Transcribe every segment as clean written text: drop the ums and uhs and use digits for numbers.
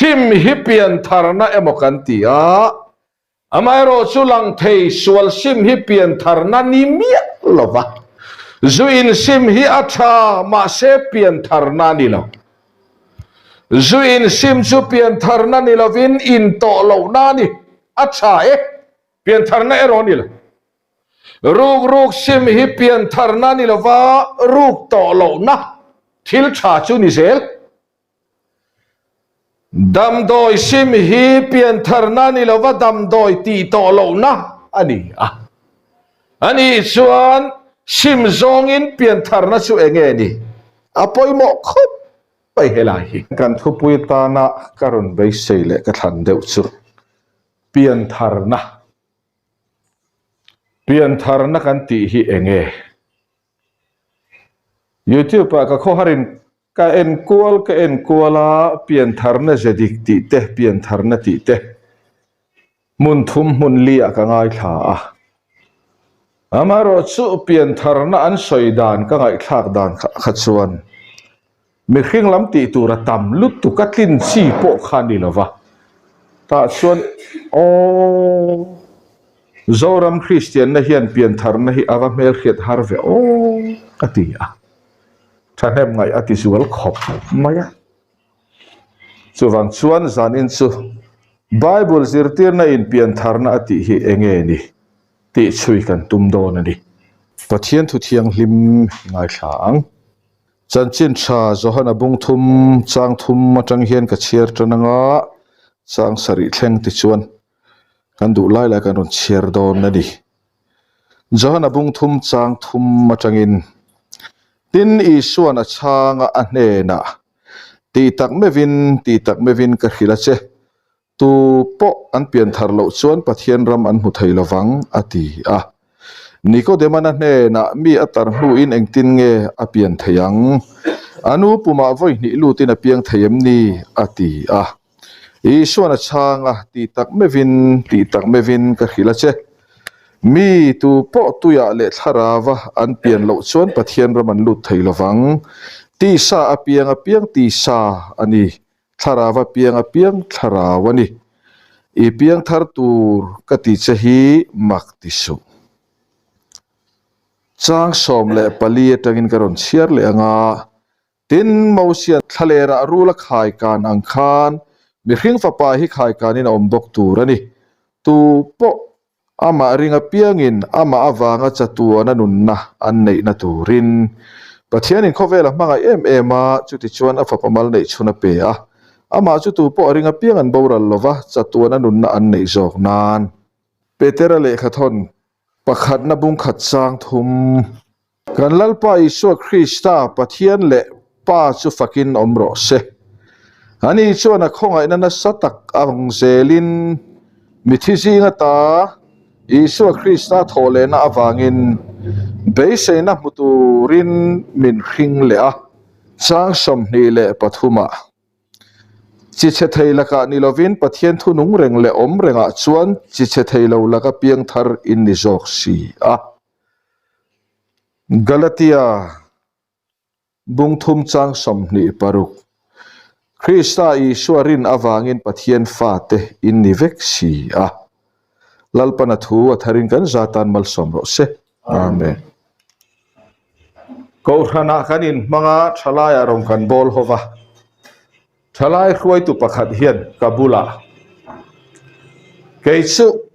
Sim hi piantharna emaw kan ti a, amaherawhchu lang thei sual sim hi piantharna ni miah lova. Zu in sim hi a tha, mahse piantharna a ni lo. Zu in sim chu piantharna ni lovin in tawh lohna a ni, a tha e, piantharna erawh a ni lo. Ruk ruk sim hi piantharna ni lova ruk tawh lohna thil tha chu ni zel. Damdawi sim hi piantharna ni lova damdawi tih tawh lohna a ni a. A nih chuan sim zawngin piantharna chu eng nge ni? A pawimawh khawp mai helai hi. Kan thupui tana ka rawn beisei leh ka thlan deuh chu piantharna. Piantharna kan tih hi eng nge? YouTube ah ka khawharin ka en kual ka en kual a, piantharna ze dik tih te, piantharna tih te hmun thum hmun li ah ka ngaithla a. Amaherawhchu piantharna an sawi dan ka ngaihthlak dan kha chuan Mihring lam tih tur a tam lutuk a tlin chi pawh kha a ni lo va, tah chuan aw Zoram Kristianna hian piantharna hi a va hmelhriat har ve aw ka ti a, thahnem ngaih a ti zual khawp mai a. Chuvang chuan zanin chu Bible zirtirna in piantharna a tih hi eng nge ni tih chhui kan tum dawn a ni. Pathian thu thianghlim ngaithla ang. Chanchin tha Johana bung thum chang thum atang hian ka chhiar tan anga chang sarih thleng ti chuan kan duh lai lai kan rawn chhiar dawn a ni. Johana bung thum chang thum atangin Tin Isuan a chhanga a hnenah tih tak meuhin tih tak meuhin ka hrilh a che Tu pawh an pian thar loh chuan Pathian ram an hmu thei lovang, a ti a. Nikodemana hnenah mi a tar hnuin engtin nge a pian thei ang? A nu pumah vawi hnih lutin a piang thei em ni? a ti a. Isuan a chhang a, Tih tak meuhin, tih tak meuhin ka hrilh a che. Mi tu pawh tuiah leh thlarava an pian loh chuan Pathian ram an lut thei lovang. Tisa a piang a piang tisa a ni. Thlarau a piang a piang thlarau a ni. I piang thar tur ka ti che hi mak ti suh. Chang 14 atangin ka rawn chhiar leh ang a, tin Mosian thlalerah rul a khai kan ang khan mihring fapa hi khai kanin a awm bawk tur a ni. Tu pawh Amah ring apiangin amah avanga chatuana nunna an neihna turin Pathianin khawvel a hmangaih em em a, chutichuan a fapa mal neih chhun a pe a. Amah chu tu pawh a ring apiang an boral lova, chatuana nunna an neih zawk nan. Petera lehkhathawn pakhatna bungkhat chang thum. Kan Lalpa Isua Krista, Pathian leh Pa chu fakin awm rawh se. Ani chuan a khawngaihna nasa tak ang zelin mithi zing ata Isua Krista thawhlehna avangin beiseina hmu turin min hring leh a. Chang 23 ah Chi chhe thei lakah ni lovin Pathian thu nung reng leh awm rengah chuan chi chhe thei lo laka piangthar in ni zawk si a. Galatia bung thum chang 26, Krista Isua rin avangin Pathian fate in ni vek si a. Lalpana thu a tharin kan za tan malsawm rawh se. Amen. Kohhranah kan inhmanga thalaiah rawn kan bawl ho va. Thalai hruaitu pakhat hian ka bulah, Kei chu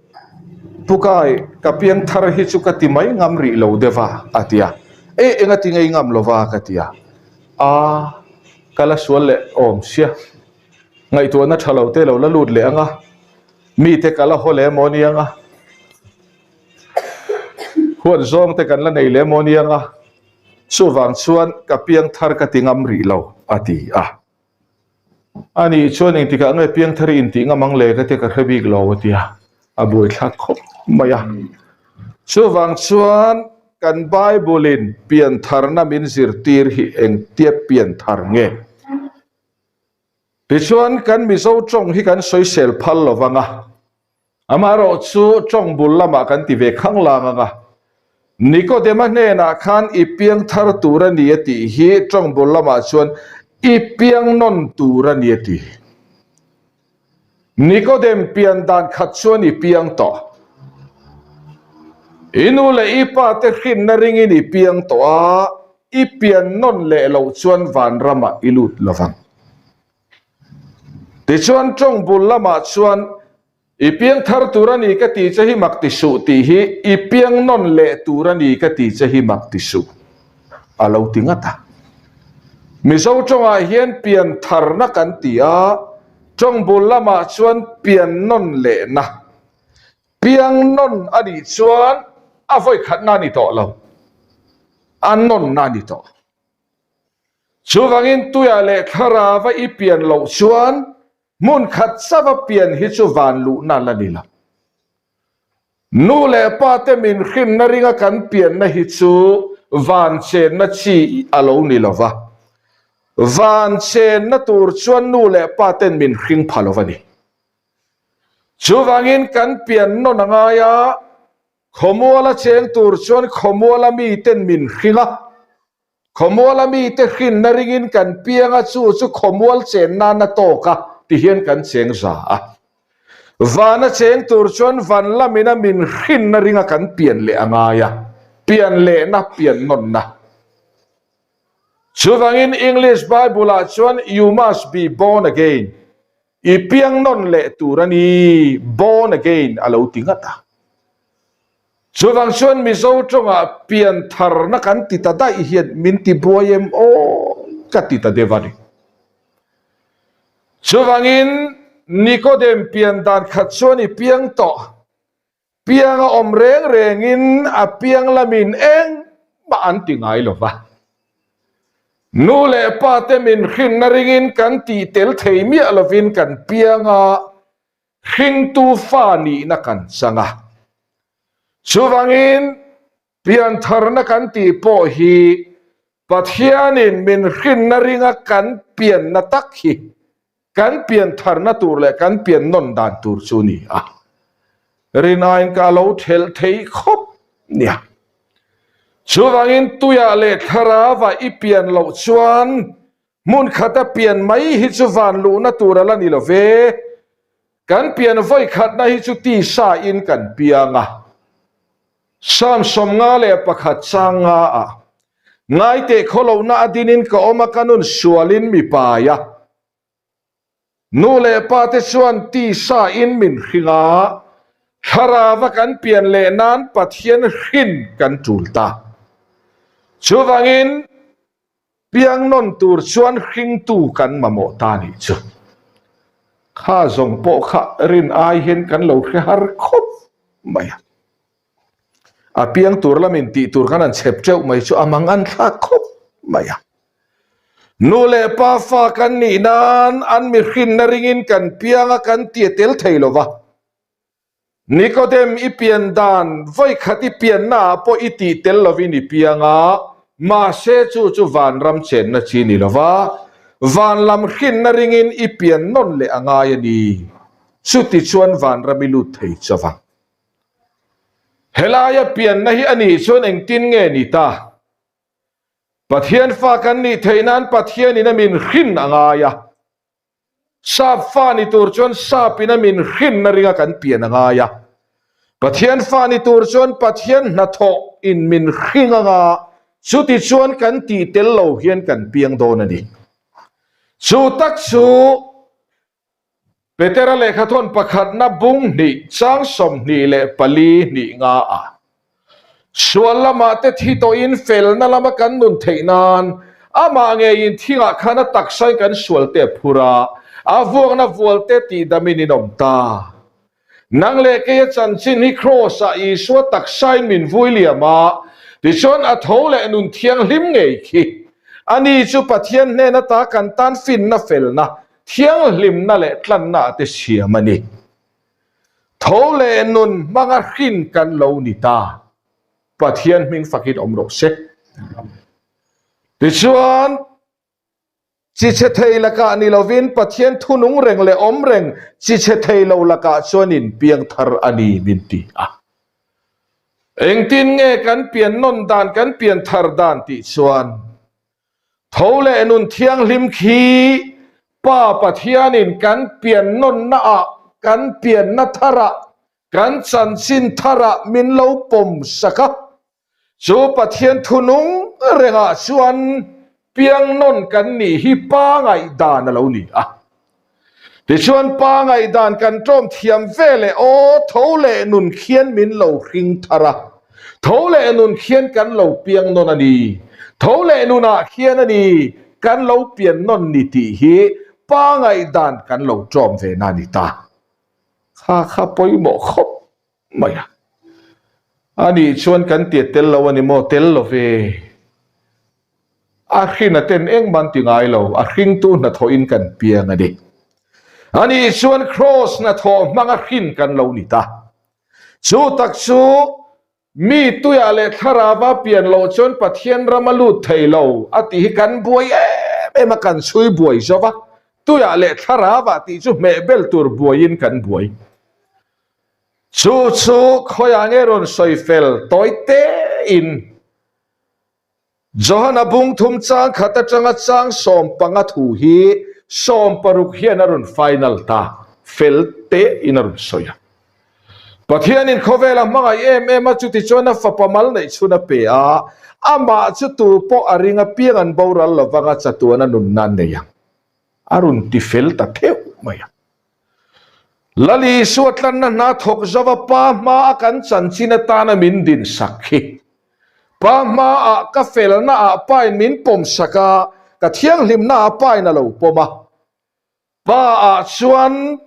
Pukai ka piang thar hi chu ka ti mai ngam rih lo deuh a, a ti a. E, enga ti ngei ngam lo va? ka ti a. A, ka la sual leh awm sia. Ngaihtuahna tha lo te lo la lut leh ang a, mite ka la haw leh maw ni ang a, huat zawng te kan la nei leh maw ni ang a, chuvang chuan ka piang thar ka ti ngam rih lo, a ti a. A nih chuan engtikah nge piangthar i intih ngam ang le ka tia ka hre bik lo a ti a, a buaithlak khawp mai a. Chuvang chuan kan Bible in piantharna min zirtir hi engtia pianthar nge? Tichuan kan Mizo tawng hi kan sawisel phal lo vang a, Amaherawh chu tawng bul lamah kan ti ve khang lang ang a, Nikodema hnenah khan i piang thar tur a ni a tih hi tawng bul lamah chuan i piang nawn tur a ni a ti. Nikodem pian dan khat chuan i piang tawh. I nu leh i pa te hrinna ringin i piang tawh a, i pian nawn leh loh chuan vanramah i lut lovang. Tichuan tawng bul lamah chuan I piang thar tur a ni ka ti che hi mak ti suh tih hi i piang nawn leh tur a ni ka ti che hi mak ti suh a lo ti ngat a. Mizo tawngah hian pian tharna kan ti a, tawng bul lamah chuan pian nawn lehna, piang nawn a nih chuan a vawikhatna a ni tawh lo, a nawnna a ni tawh. Chuvangin tuiah leh thlarava i pian loh chuan Hmun khat chauha pian hi chu van luhna la ni lo. Nu leh pa te min hrinna ringa kan pianna hi chu van chenna chi a lo ni lo va. Van chenna tur chuan nu leh pa ten min hring pha lo va ni. Chuvangin kan pian nawn a ngai a, khawmuala cheng tur chuan khawmuala miten min hring a, Khawmuala mite hrinna ringin kan piang a, chu chu khawmual chen nana tawk a ti hian kan cheng za a. Vana cheng tur chuan van lamina min hrinna ringa kan pian leh a ngai a, pian lehna, pian nawnna. Chuvangin English Bible-ah chuan You must be born again, I piang nawn leh tur a ni, born again, a lo ti ngat a. Chuvang chuan Mizo tawngah pian tharna kan ti ta daih hian min ti buai em aw ka ti ta deuh a ni. Chuvangin Nikodem pian dan khat chuan i piang tawh. Piang a awm reng rengin a piang lamin engmah an ti ngai lo va. Nu leh pa te min hrinna ringin kan tih tel thei miah lovin kan piang a, hringtu fa nihna kan chang a. Chuvangin piantharna kan tih pawh hi Pathianin min hrinna ringa kan pianna tak hi kan piantharna tur leh kan pian nawn dan tur chu ni a. Rinaiin ka lo thelh thei khawp nia. Chuvangin tuiah leh thlarauah i pian loh chuan Hmun khata pian mai hi chu van luhna tur a la ni lo ve. Kan pian vawi khatna hi chu tisa in kan piang a. Psalm 51 chang nga ah, Ngaiteh khawlohna a dinin ka awm a ka nun sualin mi pai a. Nu leh pa te chuan tisa in min hring a, thlarava kan pian leh nan Pathian hrin kan tul ta. Chuvangin Piang nawn tur chuan hringtu kan mamawh ta nih chu. Kha zawng pawh kha rin ai hian kan lo hre har khawp mai a. A piang tur lamin tih tur kan han chhep teuh mai chu a mang an thlak khawp mai a. Nu leh pa fa kan nih nan an mihrinna ringin kan piang a kan tia tel thei lo va. Nikodem i pian dan vawikhat i pianna ah pawh i tih tel lovin i piang a, mahse chu chu vanram chenna chi ni lova, van lam hrinna ringin i pian nawn leh a ngai a ni. Chuti chuan vanram i lut thei chauh ang. Helaia pianna hi a nih chuan engtin nge ni ta? Pathian fa kan nih theih nan Pathianin a min hrin a ngai a. Sap fa ni tur chuan sap in a min hrinna ringa kan pian a ngai a. Pathian fa ni tur chuan Pathian hnathawh in min hring anga chuti chuan kan tih tel lo hian kan piang dawn a ni. Chu tak chu Petera lehkhathawn pakhatna bung hnih chang 24 hnih nga a. Sual lamah te thi tawhin felna lama kan nun theih nan amah ngeiin thingah khan a taksain kan sual te a phur a, a vuakna vual te tihdamin in awm ta. Nang leh keia chanchin hi Kraws-ah Isua taksain min vui liam a, tichuan a tho leh nun thianghlim ngei khi. Ani chu Pathian hnen ata kan tan finna felna, thianghlimna leh tlanna te siam a ni. Tho leh nun hmanga hrin kan lo ni ta. Pathian hming fakin awm rawh se. Tichuan, chi chhe thei lakah ni lovin Pathian thunung reng leh awm reng chi chhe thei lo lakah chuan in piang thar a ni min ti a. Engtin nge kan pian nawn dan kan pian thar dan tih chuan Tho leh nun thianghlim khi Pa Pathianin kan pian nawnna ah kan pianna tharah, kan chanchin tharah min lo pawm sak a. Chu Pathian thu nung rengah chuan piang nawn kan nih hi Pa ngaihdan a lo ni a. Tichuan Pa ngaihdan kan ṭawm thiam ve leh aw tho leh nun khian min lo hring thar a, tho leh nun khian kan lo piang nawn a ni, tho leh nunah khian a ni kan lo pian nawn ni tih hi Pa ngaihdan kan lo ṭawm ve na ni ta. Kha kha pawimawh khawp mai a. A nih chuan kan tia tel lo a ni maw? Tel lo ve. A hrin a ten engmah an ti ngai lo, a hringtu hnathawhin kan piang a ni. A nih chuan Kraws hnathawh hmanga hrin kan lo ni ta. Chu tak chu Mi tuiah leh thlarava pian loh chuan Pathian ram a lut thei lo a tih hi kan buai em em a, kan chhui buai zo va, tuiah leh thlarava tih chu hmeh bel tur buaiin kan buai. Chu chu khawiah nge rawn sawi fel tawi tein Johana bungthum chang khat atanga chang 15 thu hi 60 hian a rawn final ta, fel tein a rawn sawi a. Pathianin khawvela hmangaih em em a, chutichuan a fapa mal neih chhun a pe a, amah chu tu pawh a ring apiang an boral lovanga chatuan a nunna an nei ang. A rawn ti fel ta theuh mai a. Lal Isua tlanna hna thawk zova Pa hmaa kan chanchin atana min din sak hi. Pa hmaah ka felnaah Pain min pawm sak a, ka thianghlimnaah Pain a lo pawm a. Pa-ah chuan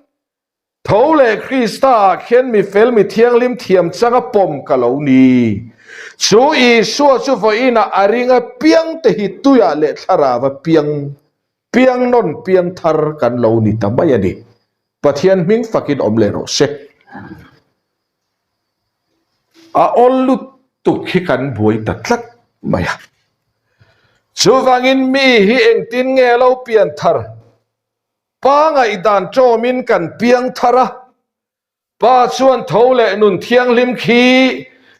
tho leh Krista-ah khian mi fel mi thianghlim thiam changa pawm ka lo ni. Chu Isua chu vawiinah a ring apiang te hi tuiah leh thlarau apiang Piang nawn piang thar kan lo ni ta mai a ni. Pathian hming fakin awm leh rawh se. A awl lutuk hi kan buai ta tlat mai a. Chuvangin mi hi engtin nge a lo pian thar? Pa ngaihdan ṭawmin kan piang thar a, Pa chuan tho leh nun thianghlim khi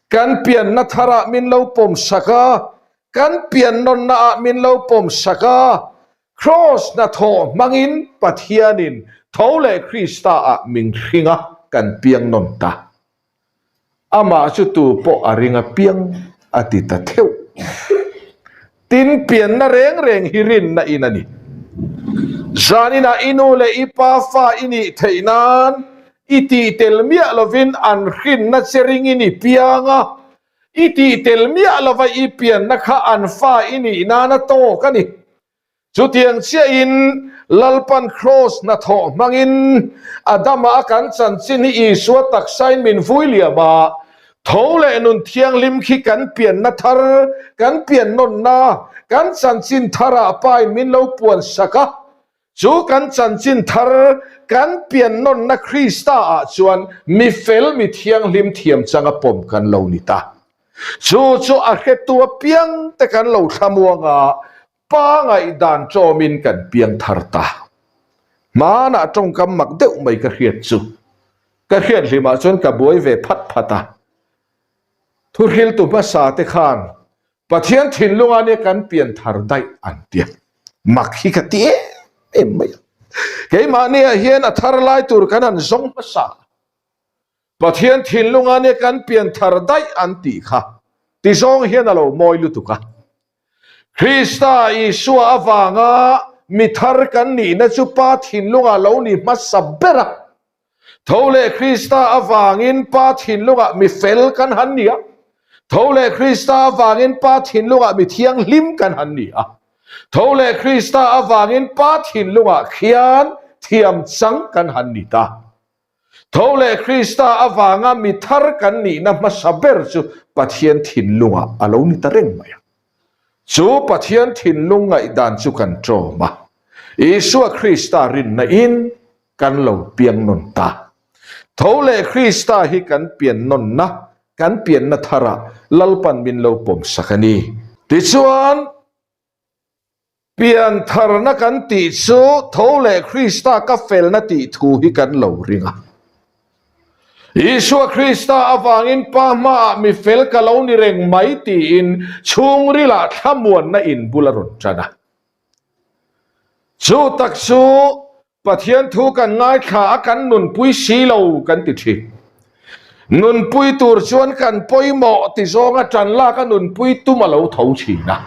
kan pianna tharah min lo pawm sak a, kan pian nawnnaah min lo pawm sak a, Kraws hnathawh hmangin Pathianin tho leh Kristaah min hring a, kan piang nawn ta. Amah chu tu pawh a ring a piang a ti ta theuh. Tin, pianna reng reng hi rinna in a ni. Zaninah i nu leh i pa fa i nih theih nan i tih tel miah lovin an hrinna che ringin i piang a, i tih tel miah lova i pianna kha an fa i nih nan a tawk a ni. Chutiang chiahin Lalpan Kraws hnathawh hmangin Adama a kan chanchin hi Isua taksain min vui liam a, tho leh nun thianghlim khi kan pianna thar, kan pian nawnna, kan chanchin tharah Pain min lo puan sak a. Chu kan chanchin thar, kan pian nawnna Krista-ah chuan mi fel, mi thianghlim thiam changa pawm kan lo ni ta. Chu chu a hretu apiang te kan lo thlamuang a, Pa ngaihdan ṭawmin kan piang thar ta. Hmanah ṭawngkam mak deuh mai ka hriat chu. Ka hriat hlimah chuan ka buai ve phat phat a. Thuhriltu hmasa te khan Pathian thinlunga nia kan pian thar daih an tia. Mak hi ka ti em em mai a. Keimahniah hian a thar lai tur kan han zawng hmasa. Pathian thinlunga nia kan pian thar daih an tih kha ti zawng hian a lo mawi lutuk a. Krista Isua avanga mi thar kan nihna chu Pa thinlungah lo ni hmasa ber a. Tho leh Krista avangin Pa thinlungah mi fel kan han ni a. Tho leh Krista avangin Pa thinlungah mi thianghlim kan han ni a. Tho leh Krista avangin Pa thinlungah khian thiam chang kan han ni ta. Tho leh Krista avanga mi thar kan nihna hmasa ber chu Pathian thinlungah a lo ni ta reng mai a. Chu Pathian thinlung ngaihdan chu kan ṭawm a, Isua Krista rinna in kan lo piang nawn ta. Tho leh Krista hi kan pian nawnna, kan pianna tharah Lalpan min lo pawmsak a ni. Tichuan, Piantharna kan tih chu tho leh Krista ka felna tih thu hi kan lo ring a. Isua Krista avangin Pa hmaah mi fel ka lo ni reng mai tiin chhungrilah thlamuanna inbul a rawn tan a. Chu tak chu. Pathian thu kan ngaithla a kan nunpui si lo kan ti thin. Nunpui tur chuan kan pawimawh ti zawnga tan lak a nunpui tum a lo tho thin a.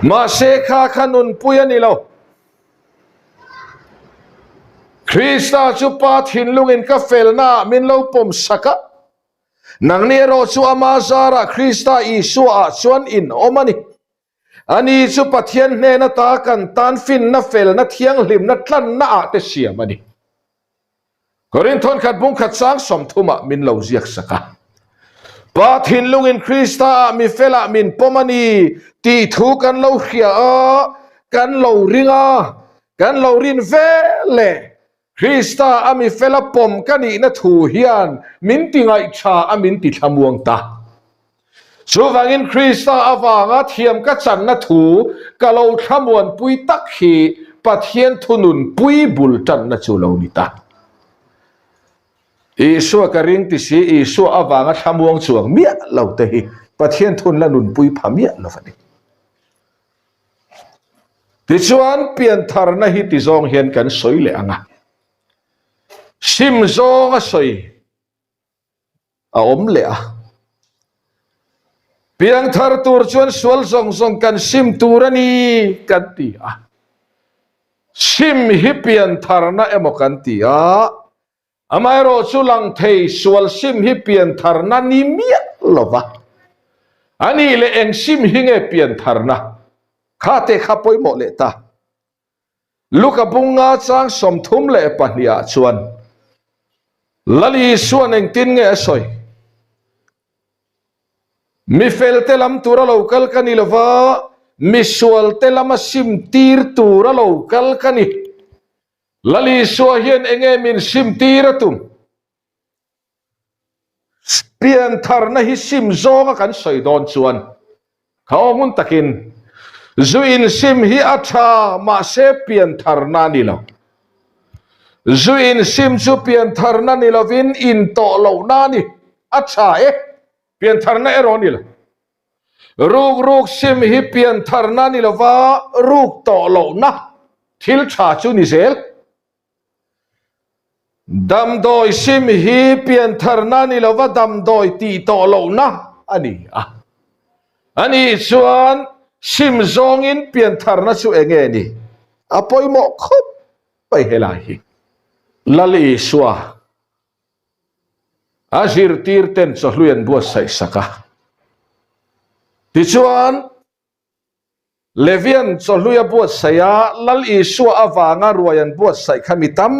Mahse kha kha nunpui a ni lo. Krista chu Pa thinlungin ka felnaah min lo pawm sak a, nangni erawh chu ama zarah Krista Isuaah chuan in awm a ni. Ani chu Pathian hnen ata kan tan finna, felna, thianghlimna, tlanna ah te siam a ni. Korinthon khat bung khat chang sawmthumah min lo ziak sak a. Pa thinlungin Krista ah mi felah min pawm a ni tih thu kan lo hria a, kan lo ring a, kan lo rin ve leh Krista a mi fela pawm ka nihna thu hian min ti ngaihṭha a min ti thlamuang ta. Chuvangin Krista avanga thiam ka channa thu ka lo thlamuanpui tak hi Pathian thununpui bul ṭanna chu lo ni ta. Isua ka ring ti si Isua avanga thlamuang chuang miah lo te hi Pathian thun la nunpui pha miah lo a ni. Tichuan, piantharna hi ti zawng hian kan sawi leh ang a, sim zawnga sawi a awm leh a. Piangthar tur chuan sual zawng zawng kan sim tur a ni kan ti a. Sim hi piantharna emaw kan ti a. Amaherawh chu lang thei sual sim hi piantharna ni miah lo va, a nih leh eng sim hi nge piantharna? Kha te kha pawimawh leh ta. Luka bunga chang 32 ah chuan Lal Isua'n engtin nge a sawi? Mi felte lam tura lo kal ka ni lo va, mi sualte lama sim tir tura lo kal ka ni. Lal Isua hian enge min sim tir a tum? Piantharna hi sim zawnga kan sawi dawn chuan kha aw hmun takin zu in sim hi a tha mahse piantharna a ni lo. Zu in sim chu piantharna ni lovin in tawh lohna a ni. A tha e, piantharna erawh a ni lo. Ruk ruk sim hi piantharna ni lova ruk tawh lohna thil tha chu ni zel. Damdawi sim hi piantharna ni lova damdawi tih tawh lohna a ni a. A nih chuan sim zawngin piantharna chu eng nge ni? A pawimawh khawp mai helai hi. Lal Isua A zirtir ten chawhlui an buatsaih sak a. Tichuan, Levian chawhlui a buatsaih a, Lal Isua avanga ruai an buatsaih kha mi tam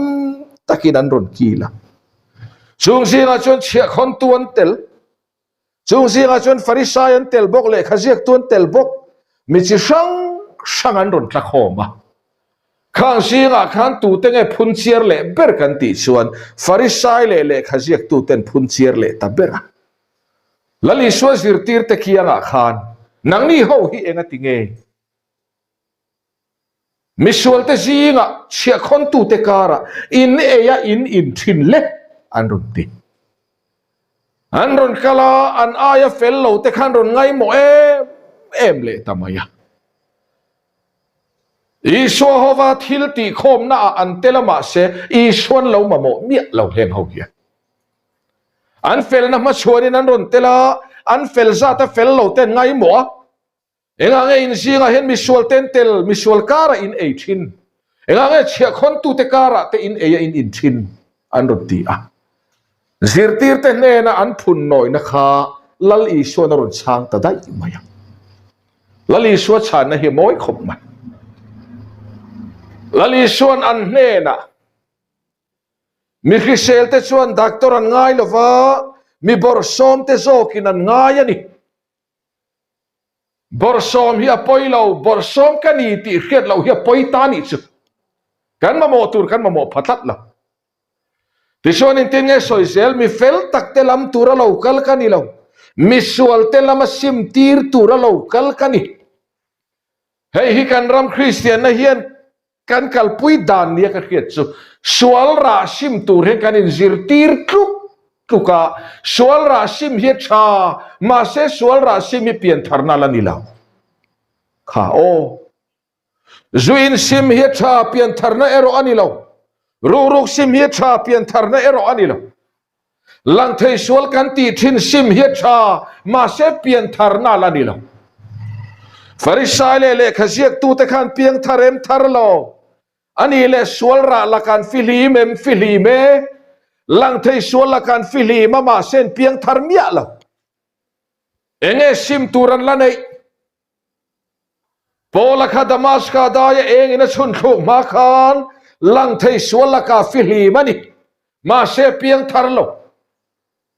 takin an rawn kil a. Chung zingah chuan chhiahkhawntu an tel. Chung zingah chuan Farisai an tel bawk, lehkha ziaktu an tel bawk, mi chi hrang hrang an rawn tla khawm a. Khang zingah khan tute nge phun chiar leh ber kan tih chuan Farisai leh lehkha ziaktuten phun chiar leh ta ber a. Lal Isua zirtirte kiangah khan, Nangni ho hi enga ti nge? Misualte zingah chhiahkhawntute karah in ei a in in thin le an rawn ti. An rawn kal a, an aia fel lo te khan rawn ngaimawh em em leh ta mai a. Isua hova thil tihkhawmna ah an tel a mahse Isuan lo mamawh miah lo heng ho hian. An felna hmachhuanin an rawn tel a, an fel zata fel lo te an ngaimawh a. Engah nge in zingah hian misual te an tel, misual karah in ei thin? Engah nge chhiahkhawntute karah te in ei a in in thin? an rawn ti a. Zirtirte hnena an phun nawihna kha Lal Isua'n a rawn chhang ta daih mai a. Lal Isua chhanna hi a mawi khawp mai. Lal Isua'n an hnenah, Mi hriselte chuan doctor an ngai lo va, mi bawrhsawmte zawkin an ngai a ni. Bawrhsawm hi a pawi lo, bawrhsawm ka ni tih hriat loh hi a pawi ta nih chu. Kan mamawh tur kan mamawh pha tlat lo. Tichuan engtin nge sawi zel, mi fel tak te lam tura lo kal ka ni lo, mi sual te lama sim tir tura lo kal ka ni. Hei hi kan ram Kristianna hian Kan kalpui dan nia ka hriat chu sual rah sim tur hian kan inzirtir tluk tluk a, sual rah sim hi a tha, mahse sual rah sim hi piantharna la ni lo. Kha aw. Zu insim hi a tha, piantharna erawh a ni lo. Rukruk sim hi a tha, piantharna erawh a ni lo. Lang thei sual kan tih thin sim hi a tha, mahse piantharna la ni lo. Farisai leh lehkha ziaktute khan piangthar em thar lo. A nih leh sual rah laka an fihlim em fihlim e? Lang thei sual laka an fihlim a mahse an piangthar miah lo. Enge sim tur an la neih? Paula kha Damaska daia engin a chhun thluk hma khan lang thei sual laka fihlim a ni. Mahse piangthar lo.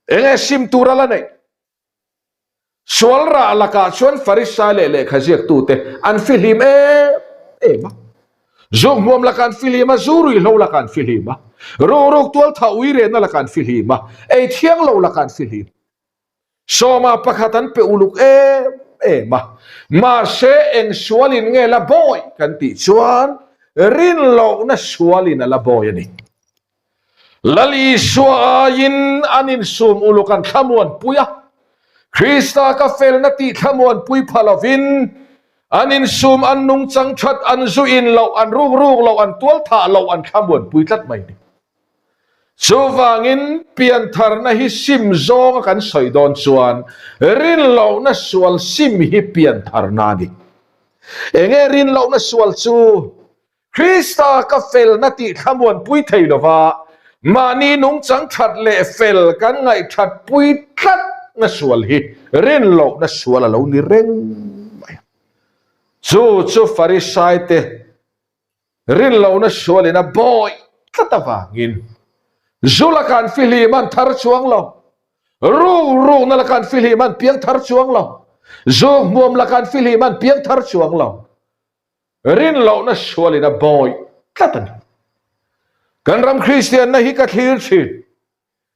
Enge sim tur a la neih? Sual rah lakah chuan Farisai leh lehkha ziaktute an fihlim em em a. Zuk hmuam lakah an fihlim a, zu ruihhlo lakah an fihlim a, rukruk tualthah uirenna lakah an fihlim a, ei thiang lo lakah an fihlim. Sawma pakhat an pe uluk em em a, mahse eng sualin nge la bawi kan tih chuan rinlohna sualin a la bawi a ni. Lal Isua aiin an insum uluk an thlamuanpui a, Krista ka felna tih thlamuanpui pha lovin an insum an nungchang that an zu in loh an ruk ruk loh an tual thah loh an thlamuanpui tlat mai ni. Chuvangin piantharna hi sim zawnga kan sawi dawn chuan rinlohna sual sim hi piantharna a ni. Enge rinlohna sual chu? Krista ka felna tih thlamuanpui thei lova, mahni nungchang that leh fel kan ngaihthatpui tlatna sual hi rinlohna sual a lo ni reng mai a. Chu chu Farisaite rinlohna sualin a bawi tlat avangin zu laka an fihlim an thar chuang lo, ruk rukna laka an fihlim an piang thar chuang lo, zuk hmuam laka an fihlim an piang thar chuang lo. Rinlohna sualin a bawi tlat a ni. Kan ram Kristianna hi ka thlir thin.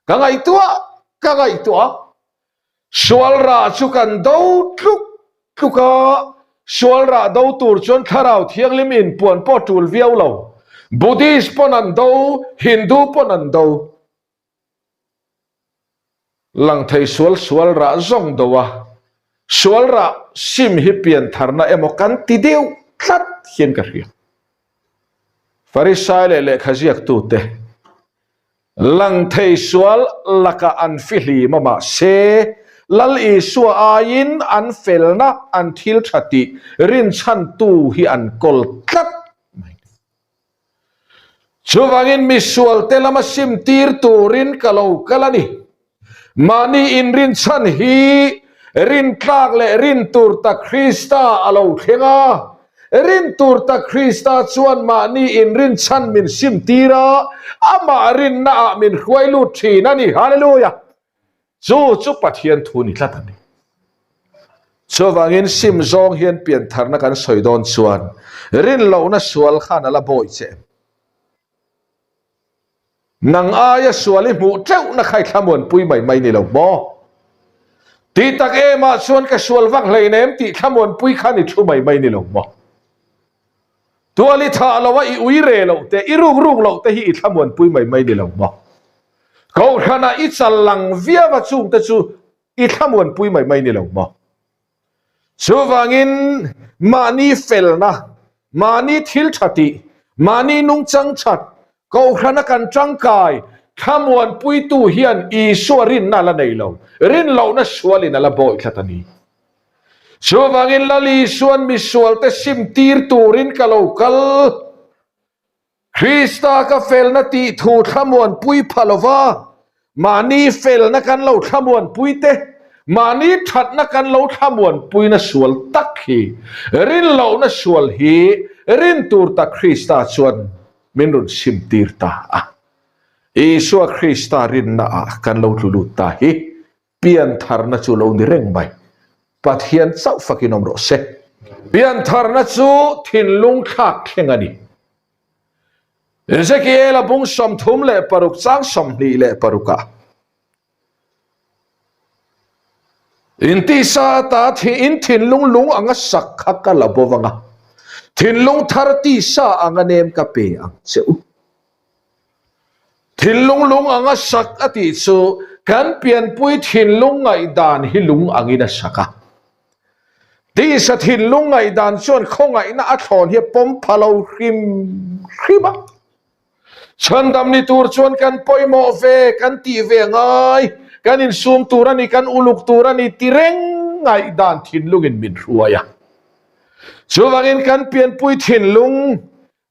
Ka ngaihtuah, ka ngaihtuah. Sual rah chu kan do tluk tluk a, sual rah do tur chuan Thlarau Thianghlim inpuan pawh tul viau lo. Buddhist pawn an do, Hindu pawn an do. Lang thei sual sual rah zawng do a, sual rah sim hi piantharna emaw kan ti deuh tlat hian ka hria. Farisai leh lehkha ziaktute lang thei sual lakah an fihlim a mahse Lal Isua aiin an felna an thil tha tih rinchhantu hi an kawl tlat mai. Chuvangin misualte lama sim tir turin ka lo kal a ni. Mahni inrinchhan hi rintlak leh rin tur ta Krista a lo thleng a. Rin tur ta Krista chuan mahni inrinchhan min sim tir a, amah rinnaah min hruai lut thin a ni. Hallelujah! Chu chu Pathian thu ni tlat a ni. Chuvangin sim zawng hian piantharna kan sawi dawn chuan rinlohna sual khan a la bawi che em? Nang aia sual i hmuh teuhna kha i thlamuanpui mai mai ni lo maw? Tih tak emah chuan ka sual vak hleinem tih thlamuanpui khan i thu mai mai ni lo maw? Tual i thah loh a i ui re loh te, i ruk ruk loh te hi i thlamuanpui mai mai ni lo maw? Kohhranah i chal lang viau a chungte chu i thlamuanpui mai mai ni lo maw? Chuvangin mahni felna, mahni thil tha tih, mahni nungchang that, kohhrana kan tangkai thlamuanpuitu hian Isua rinna a la nei lo, rinlohna sualin a la bawi tlat a ni. Chuvangin Lal Isuan misualte sim tir turin ka lo kal. Krista ka felna tih thu thlamuanpui pha lova, mahni felna kan lo thlamuanpui te, mahni thatna kan lo thlamuanpuina sual tak hi, rinlohna sual hi rin tur tak Krista chuan min rawn sim tir ta a. Isua Krista rinna ah kan lo tlu lut ta hi Piantharna chu lo ni reng mai. Pathian chauh fakin awm rawh se. Piantharna chu thinlung thlak thleng a ni. Ezekiel-a bung 36 chang 26ah Intisa ata in thinlung lung anga sak kha ka la bo vang a, thinlung thar tisa anga nem ka pe ang che u. Thinlung lung anga sak a tih chu kan pianpui thinlung ngaihdan hi lung angin a sak a. Tisa thinlung ngaihdan chuan khawngaihna a thlawn hi a pawm pha lo hrim hrim a. Chhandam ni tur chuan kan pawimawh ve, kan tih ve a ngai, kan insum tur a ni, kan uluk tur a ni ti reng ngaihdan thinlungin min hruai a. Chuvangin kan pianpui thinlung,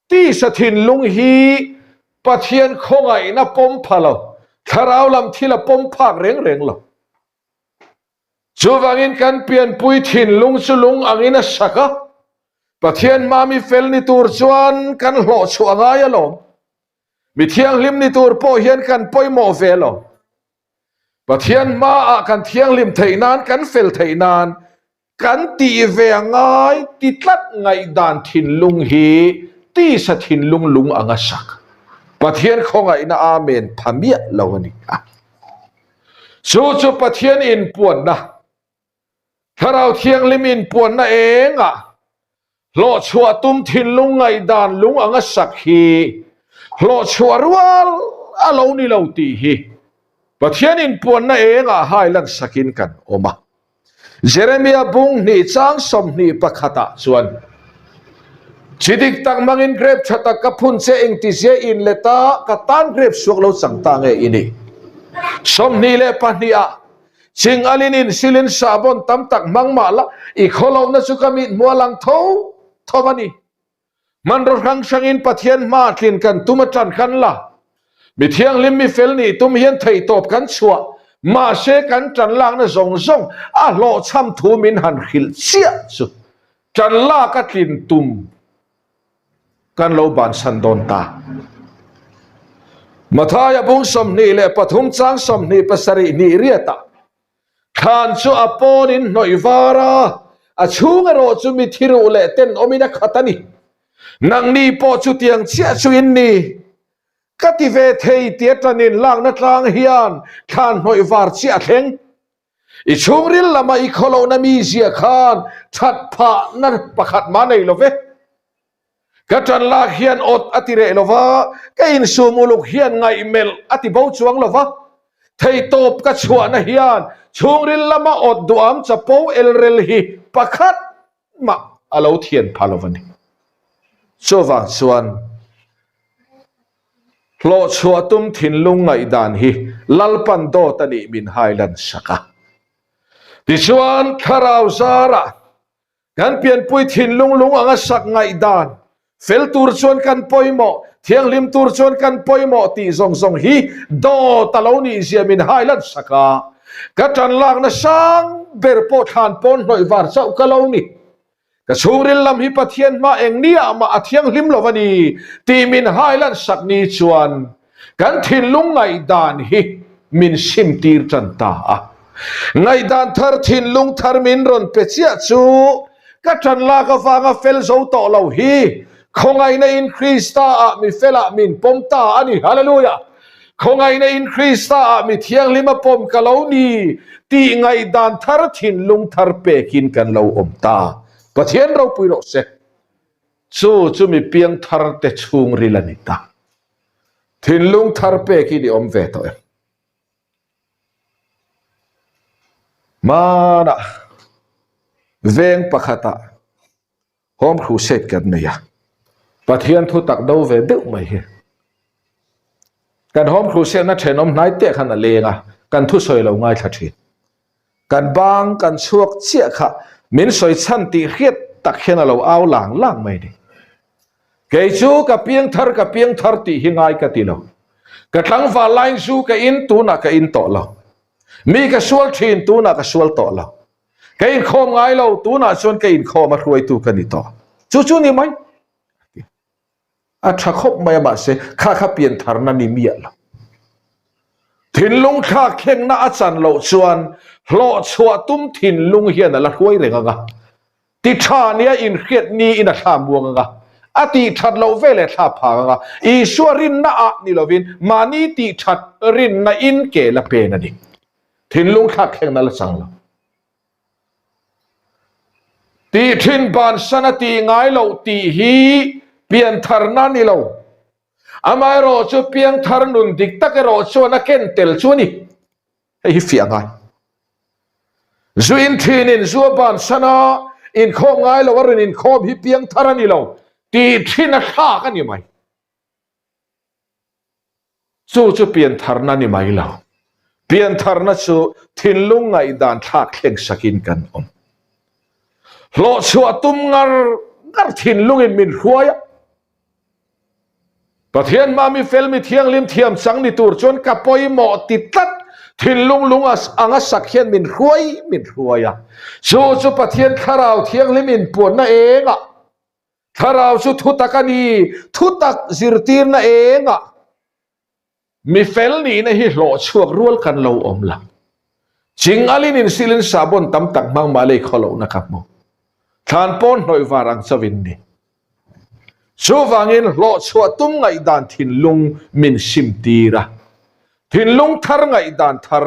tisa thinlung hi Pathian khawngaihna pawm pha lo, thlarau lam thil a pawm phak reng reng lo. Chuvangin kan pianpui thinlung chu lung angin a sak a, Pathian hma mi fel ni tur chuan kan hlawh chhuah a ngai alawm. Mi thianghlim ni tur pawh hian kan pawimawh ve lo. Pathian hmaah kan thianghlim theih nan, kan fel theih nan kan tih ve a ngai ti tlat ngaihdan thinlung hi tisa thinlung lung ang a sak. Pathian khawngaihna Amen pha miah lo a ni a. Chu chu Pathian inpuanna, Thlarau Thianghlim inpuanna engah hlawhchhuah tum thinlung ngaihdan lung anga sak hi hlawhchhuah rual a lo ni lo tih hi Pathian inpuanna engah hai lan sakin kan awm a. Jeremia bung hnih chang 21 ah chuan, Chi dik tak hmangin grep tha tak ka phun che engtizia in let a, ka tan grep suak lo chang ta nge i ni? 22 ah, Ching alin in silin sahbawn tam tak hmang mah la, i khawlohna chu ka mit hmuh a lang tho tho a ni. Hmanraw hrang hrangin Pathian hma tlin kan tum atan kan la. Mi thianghlim mi fel nih tum hian theihtawp kan chhuah, mahse kan tan lakna zawng zawng a hlawhchham thu min han hrilh chiah chu tan lak a tlin tum kan lo bansan dawn ta. Mathaia bung 23 chang 27 hnih riatah Thlan chu a pawnin hnawih var a, a chhung erawh chu mi thiruh leh tenawmin a khat a ni. Nangni pawh chutiang chiah chu in ni. Ka ti ve thei tia tanin lakna tlang hian thlan hnawih var chiah a thleng. I chhungril lama i khawlohna mizia khan that phahna pakhat mah nei lo ve. Ka ṭan lak hian awt a ti reh lo va, ka insum uluk hian ngaihmelh a ti bo chuang lo va. Theihtawp ka chhuahna hian chhungril lama awt duham chapo elrel hi pakhat mah a lo thian pha lo va ni. Chuvang chuan hlawhchhuah tum thinlung ngaihdan hi Lalpan dawt a nih min hailan sak a. Tichuan thlarau zarah Kan pianpui thinlung lung anga sak ngaihdan, fel tur chuan kan pawimawh, thianghlim tur chuan kan pawimawh tih zawng zawng hi dawt a lo nih zia min hai lan sak a. Ka tan lakna sang ber pawh thlan pawn hnawih var chauh ka lo ni. Ka chhungril lam hi Pathian hma eng niah mah a thianghlim lo a ni tih min hai lan sak ni chuan Kan thinlung ngaihdan hi min sim tir tan ta a. Ngaihdan thar thinlung thar min rawn pe chiah chu ka tan lak avanga fel zo tawh lo hi khawngaihna in Krista ah mi fel ah min pawm ta a ni. Hallelujah! Khawngaihna in Krista ah mi thianghlim a pawm ka lo ni tih ngaihdan thar thinlung thar pekin kan lo awm ta. Pathian ropui rawh se. Chu chu mi piang thar te chhungril a ni ta. Thinlung thar pekin i awm ve tawh em? Hmanah veng pakhatah Home Crusade kan nei a, Pathian thu tak do ve deuh mai hi. Kan Home Crusade na thenawm hnai te khan a leng a, kan thusawi lo ngaithla thin. Kan bang kan chhuak chiah kha min sawi chhan tih hriat tak hian a lo au lang lang mai ni. Kei chu ka piang thar ka piang thar tih hi ngai ka ti lo. Ka tlangval laiin zu ka in tunah ka in tawh lo. Mi ka sual thin tunah ka sual tawh lo. Ka inkhawm ngai lo tunah chuan ka inkhawm a hruaitu ka ni tawh. Chu chu ni mai. A tha khawp mai a mahse kha kha pian tharna ni miah lo. Thinlung thlak thlengna a chan loh chuan hlawhchhuah tum thinlung hian a la hruai reng ang a. Ti tha nia inhriat niin a thla muang ang a, a tih that loh ve leh thla phang ang a, Isua rinna ah ni lovin mahni tih that rinna in ke la pen a ni. Thinlung thlak thlengna la chang lo. Tih thin bansan a tih ngai loh tih hi piantharna ni lo. Amaherawh chu piangthar nun dik tak erawh chuan a ken tel chu a ni. Hei hi fiah ngai. Zu in thinin zu a bansan a, inkhawm ngai lo a rawn inkhawm hi piangthar a ni lo tih thin a thlak a ni mai. Chu chu piantharna ni mai lo. Piantharna chu thinlung ngaihdan thlak thleng sakin kan awm. Hlawhchhuah tum ngar ngar thinlungin min hruai a. Pathian hma mi fel mi thianghlim thiam chang ni tur chuan ka pawimawh ti tlat thinlung lung anga sak hian min hruai min hruai a. Chu chu Pathian thlarau thianghlim inpuanna engah Thlarau chu thutak a ni, thutak zirtirna engah mi fel nihna hi hlawh chhuak rual kan lo awm lo. Ching alin insilin sahbawn tam tak hmang mah lei khaw lohna ka hmu. Thlan pawn hnawih var ang chauhin ni. Chuvangin hlawh chhuah tum ngaihdan thinlung min simtir a. Thinlung thar ngaihdan thar,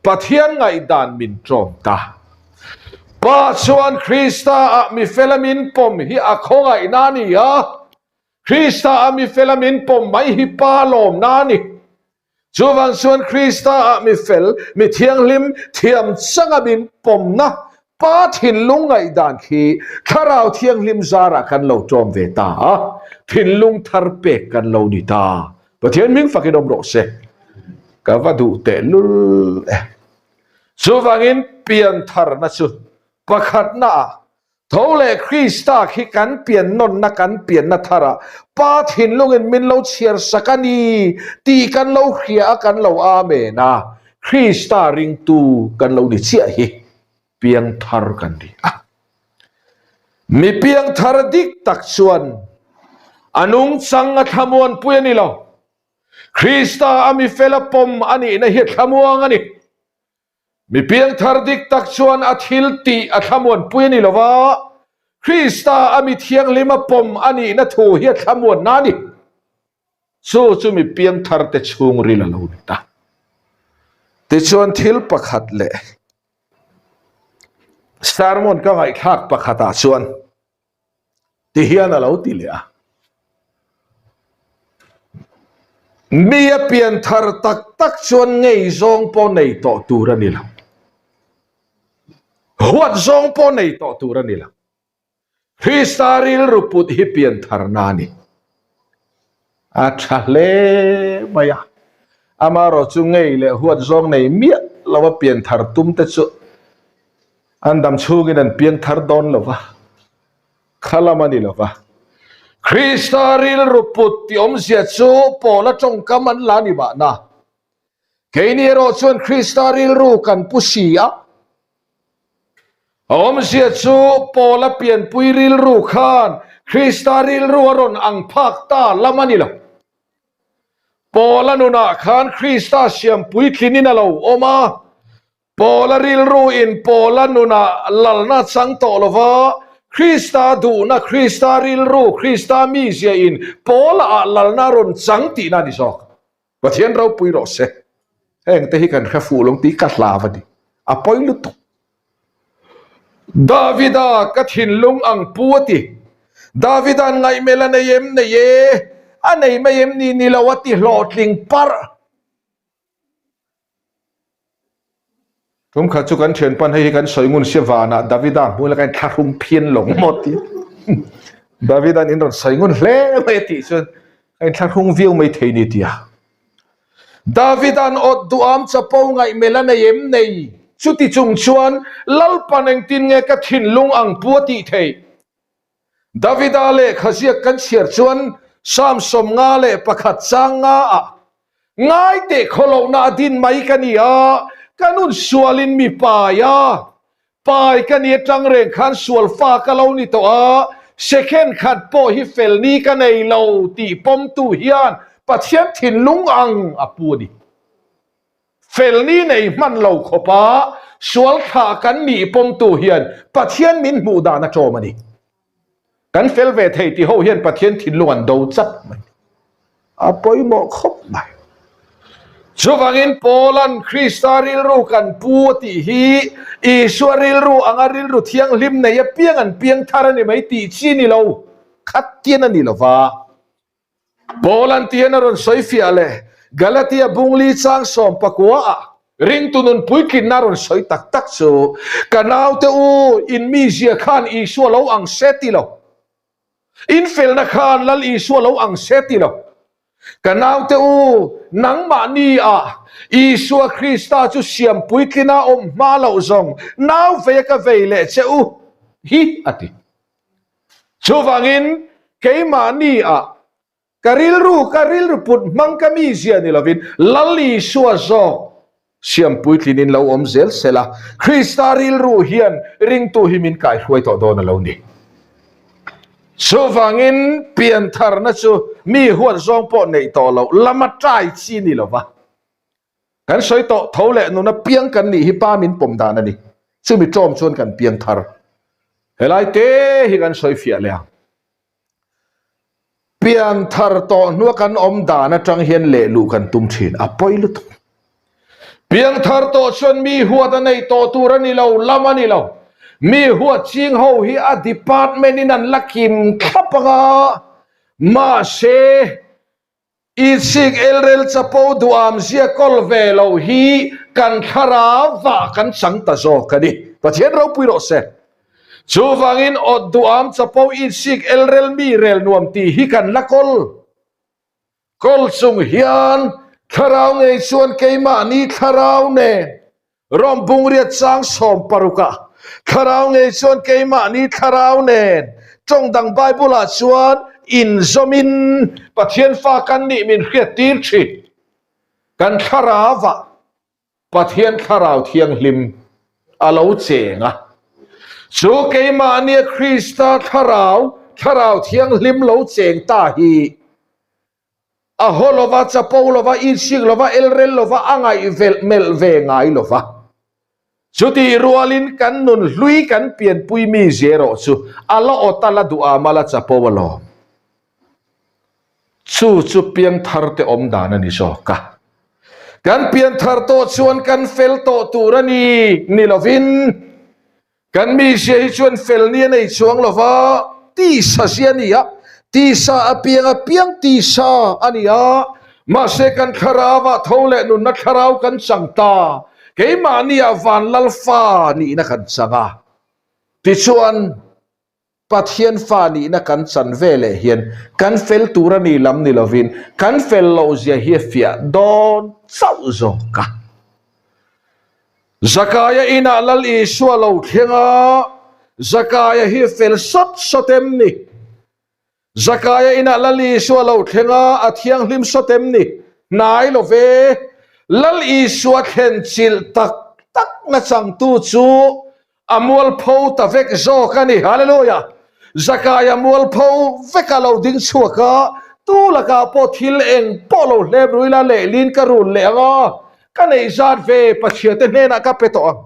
Pathian ngaihdan min ṭawm ta. Pa chuan Krista ah mi fela min pawm hi a khawngaihna a ni a, Krista ah mi fela min pawm mai hi Pa lawmna a ni. Chuvang chuan Krista ah mi fel, mi thianghlim, thiam changa min pawmna Pa thinlung ngaihdan khi Thlarau Thianghlim zarah kan lo ṭawm ve ta a, thinlung thar pek kan lo ni ta. Pathian hming fakin awm rawh se. Ka va duh teh lul e. Chuvangin piantharna chu pakhatna ah tho leh Krista khi kan pian nawnna kan pianna tharah Pa thinlungin min lo chhiar sak a ni tih kan lo hria a kan lo amen a, Krista ringtu kan lo ni chiah hi piangthar kan ni a. Mi piangthar dik tak chuan a nungchang a thlamuanpui a ni lo. Krista a mi fela pawm a nihna hi a thlamuang a ni. Mi piangthar dik tak chuan a thil tih a thlamuanpui a ni lo va, Krista a mi thianghlim a pawm a nihna thu hi a thlamuanna a ni. Chu chu mi piangthar te chhungril a lo ni ta. Tichuan thil pakhat leh sermon ka ngaihthlak pakhatah chuan ti hian a lo ti leh a. Mi a pianthar tak tak chuan ngei zawng pawh nei tawh tur a ni lo. Huat zawng pawh nei tawh tur a ni lo. Krista rilru put hi piantharna a ni. A tha hle mai a. Amaherawh chu ngei leh huat zawng nei miah lova pianthar tum te chu an dam chhungin an piangthar dawn lo va, kha lam a ni lo va. Krista rilru put tih awmzia chu Paula tawngkam an la ni mahna. Keini erawh chuan Krista rilru kan pu si a. A awmzia chu Paula pianpui rilru khan Krista rilru a rawn ang phak ta lam a ni lo. Paula nunah khan Krista siam puitlinin a lo awm a, Paula rilru in Paula nunah lalna a chang tawh lo va, Krista duhna, Krista rilru, Krista mizia in Paula ah lalna a rawn chang tihna a ni zawk. Pathian ropui rawh se. Heng te hi kan hre fuh lo tih ka hlau a ni. A pawi lutuk. Davida ka thinlung ang pu a ti. Davida'n ngaihmel a nei em nei e, a nei mai em ni ni lo a ti hlawhtling parh. Tum khat chu kan thian pan hei hi kan sawi ngun sia vanah Davida hmui laka in thlahrung phian lo maw ti. Davida'n in rawn sawi ngun hle mai a tih chuan ka in thlahrung viau mai thei ni tia. Davida'n awt duham chapo ngaihmel a nei em nei? Chuti chung chuan Lalpan engtin nge ka thinlung ang pu a tih theih? Davida lehkha ziak kan chhiar chuan Psalm 51 chang nga ah ngai teh khawlohna a din mai ka ni a, ka nun sualin mi pai a, pai ka ni atang reng khan sual fa ka lo ni tawh a, second khat pawh hi fel ni ka nei lo tih pawmtu hian Pathian thinlung ang a pu a ni. Felni nei hman lo khawpa sual thlah kan nih pawmtu hian Pathian min hmuh dan a ṭawm a ni. Kan fel ve thei ti ho hian Pathian thinlung an do chat mai. A pawimawh khawp mai. Chuvangin Paula'n Krista rilru kan pu a tih hi Isua rilru anga rilru thianghlim nei apiang an piang thar a ni mai tih chi ni lo khat tian a ni lo va. Paul-a'n tihian a rawn sawi fiah leh, Galatia bungli chang 19 ah ringtu nun puitlinna a rawn sawi tak tak chu, Ka naute u, in mizia khan Isua lo ang se ti lo. In felna khan Lal Isua lo ang se ti lo. Ka naute u, nangmahni ah Isua Krista chu siam puitlina awm hma loh zawng nau veia ka vei leh che u hi, a ti. Chuvangin keimahni ah ka rilru ka rilru put hmang ka mizia ni lovin Lal Isua zawk siam puitlinin lo awm zel se la, Krista rilru hian ringtu hi min kaihruai tawh dawn a lo ni. Chuvangin piantharna chu mi huat zawng pawh neih tawh loh lama tai chi ni lova kan sawi tawh tho leh nuna piang kan nih hi pa min pawm dan a ni. Chumi tlawm chuan kan piangthar. Helai te hi kan sawi fiah leh ang. Pian thar tawh hnua kan awm dan atang hian lehluh kan tum thin a pawi lutuk. Piang thar tawh chuan mi huat a nei tawh tur a ni lo, lam a ni lo. Mi huat ching ho hi a department in an la kim thlap ang a, mahse, Itsik elrel chapo duham zia kawl ve lo hi kan thlarau vah kan chang ta zawk a ni. Pathian ropui rawh se. Chuvangin awt duham chapo itsik elrel mi rel nuam tih hi kan la kawl. Kawl chung hian thlarau ngei chuan keimahni thlarau nen Rom bungriat chang 16 ah thlarau ngei chuan keimahni thlarau nen tawng dang Bible ah chuan inzawmin Pathian fa kan nih min hriat tir thin. Kan thlarau ah Pathian thlarau thianghlim a lo cheng a. Chu keimahnia Krista thlarau, thlarau thianghlim lo cheng ta hi A haw lova, chapo lova, insik lova, elrel lova, a ngaihvelh melh ve ngai lova. Chutih rualin kan nun hlui kan pianpui mi zia erawh chu a la awt a la duh am a la chapo alawm. Chu chu piangthar te awm dan a ni zawk a. Kan pianthar tawh chuan kan fel tawh tur a ni ni lovin Kan mizia hi chuan fel ni a nei chuang lo va, tisa zia a ni a, tisa apiang apiang tisa a ni a, mahse kan thlarauah tho leh nunna thlarau kan chang ta, keimahniah van lal fa nihna kan chang a, tichuan Pathian fa nihna kan chan ve leh hian kan fel tur a ni lam ni lovin kan fel loh zia hi a fiah dawn chauh zawk a. Zakaia inah Lal Isua lo thleng a, Zakaia hi fel sawt sawt em ni? Zakaia inah Lal Isua lo thleng a, a thianghlim sawt em ni? Hnai lo ve. Lal Isua thlen chilh tak tak na changtu chu a mualpho ta vek zawk a ni. Hallelujah! Zakaia mualpho veka lo ding chhuak a, tu lakah pawh thil eng pawh lo hlep rui la lehlin ka run leh ang a, ka neih zat ve Pathiante hnenah ka pe tawh ang.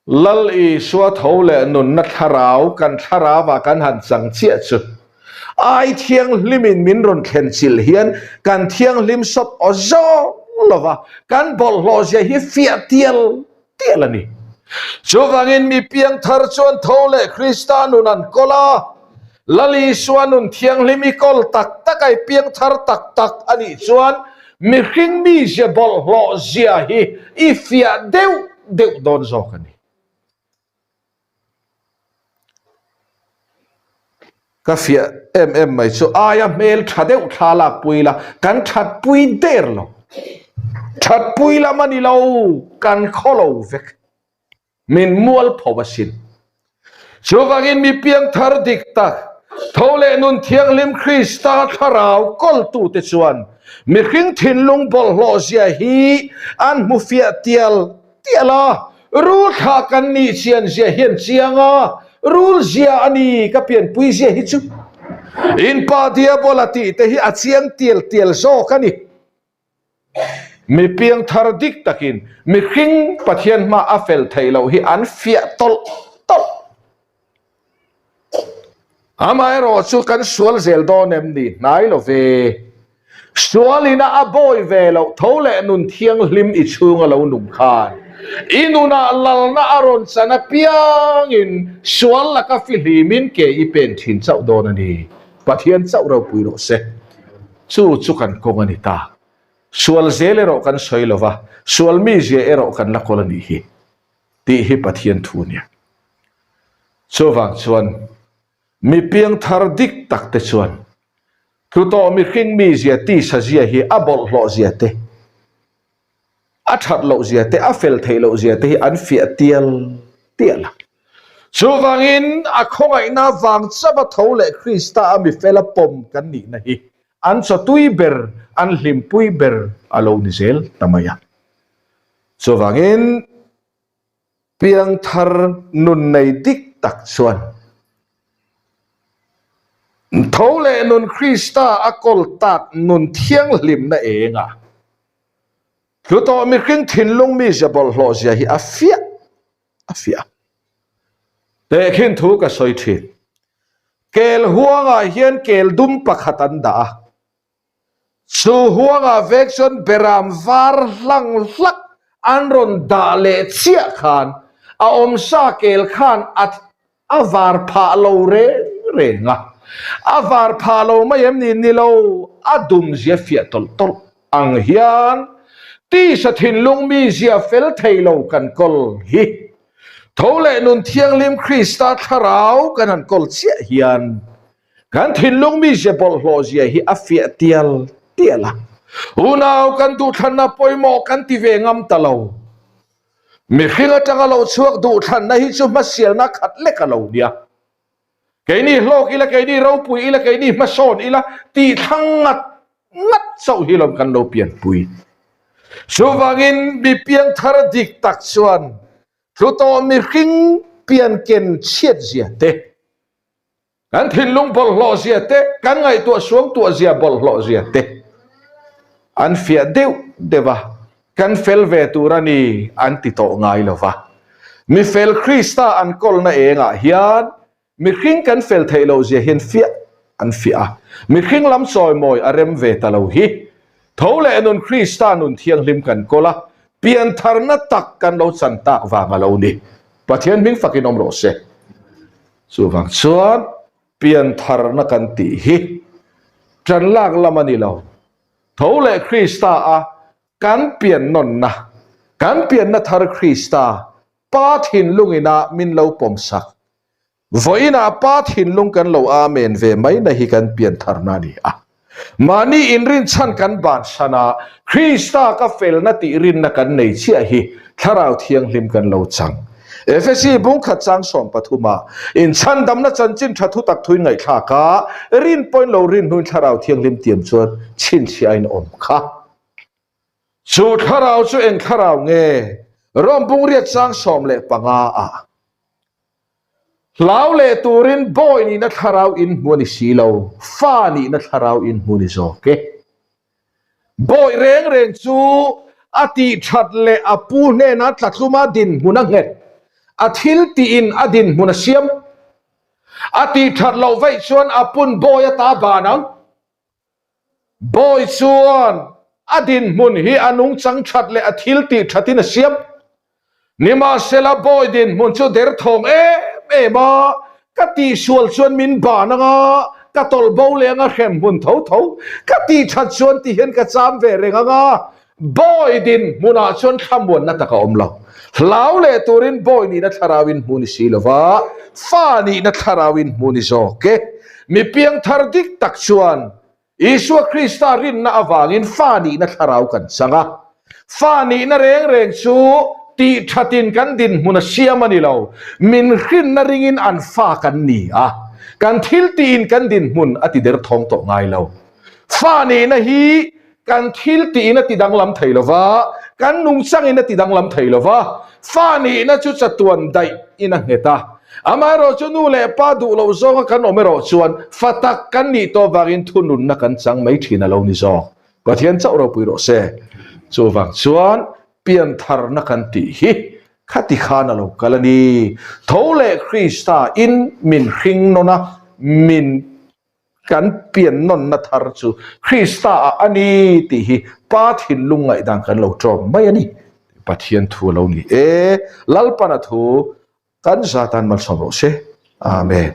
Lal Isua tho leh nunna thlarau kan thlarauah kan han chang chiah chu ai thianghlimin min rawn thlen chilh hian kan thianghlim sawt aw zawng lova kan bawlhhlawh zia hi fiah tial tial a ni. Chuvangin mi piangthar chuan tho leh Krista nun an kawl a, Lal Isua nun thianghlim i kawl tak tak a, i piangthar tak tak a nih chuan mihring mizia bawlhhlawh zia hi i fiah deuh deuh dawn zawk a ni. Ka fiah em em mai chu aia hmel tha deuh thla lak pui la, kan that pui der lo. That pui lam a ni lo, kan khaw lo vek. Min mual pho asin. Chuvangin mi piangthar dik tak, tho leh nun thianghlim Krista thlarau kawltute chuan mihring thinlung bawlhhlawh zia hi an hmu fiah tial tial a, rul thla kan nih chian zia hian chiang a, rul zia a ni ka pianpui zia hi chu. In pa Diabola tih te hi a chiang tial tial zawk a ni. Mi piangthar dik takin mihring Pathian hma a fel theih loh hi an fiah tawlh tawlh. Amaherawh chu kan sual zel dawn em ni? Hnai lo ve. Sual ina a bawi ve loh tho leh nun thianghlim i chhunga lo nung khan i nunah lalna a rawn chan apiangin sual laka fihlimin ke i pen thin chauh dawn a ni. Pathian chauh ropui rawh se. Chu chu kan kawng a ni ta. Sual zel erawh kan sawi lo va, sual mizia erawh kan la kawl a nih hi tih hi Pathian thu a nia. Chuvang chuan mi piangthar dik tak te chuan. Tlu tawh mihring mizia tisa zia hi a bawlhhlawh zia te, a that loh zia te, a fel theih loh zia te hi an fiah tial tial a. Chuvangin a khawngaihna vang chauh a tho leh Krista a mifela pawm kan nihna hi an chawtui ber, an hlimpui ber a lo ni zel ta mai a. Chuvangin Piangthar nun nei dik tak chuan tho leh nun Krista a kawl tak nun thianghlimna engah tlu tawh mihring thinlung mizia bawlhhlawh zia hi a fiah a fiah a. Tehkhin thu ka sawi thin. Kel huangah hian kel dum pakhat an dah a. Chu huangah vek chuan beram var hlang hlak an rawn dah leh chiah khan a awmsa kel khan a a var phah lo reng reng a. A var phah lo mai em ni? Ni lo, a dum zia fiah tawlh tawlh ang hian tisa thinlung mi zia fel thei lo kan kawl hi. Tho leh nun thianghlim Krista thlarau kan han kawl chiah hian Kan thinlung mizia bawlhhlawh zia hi a fiah tial tial a. Unau kan duhthlanna pawimawh kan ti ve ngam ta lo. Mihring atanga lo chhuak duhthlanna hi chu hmasialna khat lek a lo nia. Keini hlawk ila, keini ropui ila, keini hmasawn ila tih thlang ngat ngat chauh hi lawm kan lo pianpui. Chuvangin mi piangthar dik tak chuan hlutawh mihring pianken chhiatzia te, Kan thinlung bawlhhlawh zia te, kan ngaihtuah suangtuah zia bawlhhlawh zia te an fiah deuh deuh a, kan fel ve tur a ni an ti tawh ngai lo va. Mi fel Krista an kawlna engah hian mihring kan fel theih loh zia hian fiah an fiah a, mihring lam chawimawi a rem ve ta lo hi. Tho leh nun Krista nun thianghlim kan kawl a, piantharna tak kan lo chan tak vang a lo ni. Pathian hming fakin awm rawh se. Chuvang chuan piantharna kan tih hi ṭan lak lam a ni lo. Tho leh Krista a kan pian nawnna, kan pianna thar Krista Pa thinlungina min lo pawmsak. Vawiinah Pa thinlung kan lo amen ve maina hi kan piantharna a ni a. Mahni inrinchhan kan bansan a, Krista ka felna tih rinna kan nei chiah hi Thlarau Thianghlim kan lo chang. Efesi bungkhat chang 13 ah inchhandamna chanchin tha thutak thuin ngaihthlak a, rin pawhin lo rin hnuin Thlarau Thianghlim tiam chuan chhinchhiah a inawm kha. Chu Thlarau chu eng Thlarau nge? Rom bungriat chang 15 ah. Hlau leh turin bawi nihna thlarau in hmu a ni si lo, fa nihna thlarau in hmu a ni zawk e. Bawi reng reng chu a tih that leh a pu hnena tlatluma dinhmun a nghet, a thil tiin a dinhmun a siam. A tih that loh vaih chuan a pun bawi a ta ban ang. Bawi chuan a dinhmun hi a nungchang that leh a thil tih thatin a siam. Nimahsela bawi dinhmun chu derthawng em em a, ka tihsual chuan min ban ang a, ka tawlh bo leh ang a hrem hmun tho tho, ka tih that chuan ti hian ka cham ve reng ang a, bawi dinhmunah chuan thlamuanna tak a awm lo. Hlau leh turin bawi nihna thlarauin hmu ni si lova, fa nihna thlarauin hmu ni zawk e. Mi piangthar dik tak chuan Isua Krista rinna avangin fa nihna thlarau kan chang a. Fa nihna reng reng chu tih thatin kan dinhmun a siam a ni lo. Min hrinna ringin an fa kan ni a, kan thil tiin kan dinhmun a ti derthawng tawh ngai lo. Fa nihna hi Kan thil tiin a ti danglam thei lo va, kan nungchangin a ti danglam thei lo va, fa nihna chu chatuan daih in a nghet a. Amaherawh chu nu leh pa duh loh zawnga kan awm erawh chuan fa tak kan nih tawh vangin thununna kan chang mai thin a lo ni zawk. Pathian chauh ropui rawh se. Chuvang chuan piantharna kan tih hi khati khan a lo kal a ni. Tho leh Krista in min hring nawn a, min Kan pian nawnna thar chu Krista ah a ni tih hi Pa thinlung ngaihdan kan lo ṭawm mai a ni. Pathian thu a lo ni e. Lalpana thu kan zatan malsawm rawh se. Amen.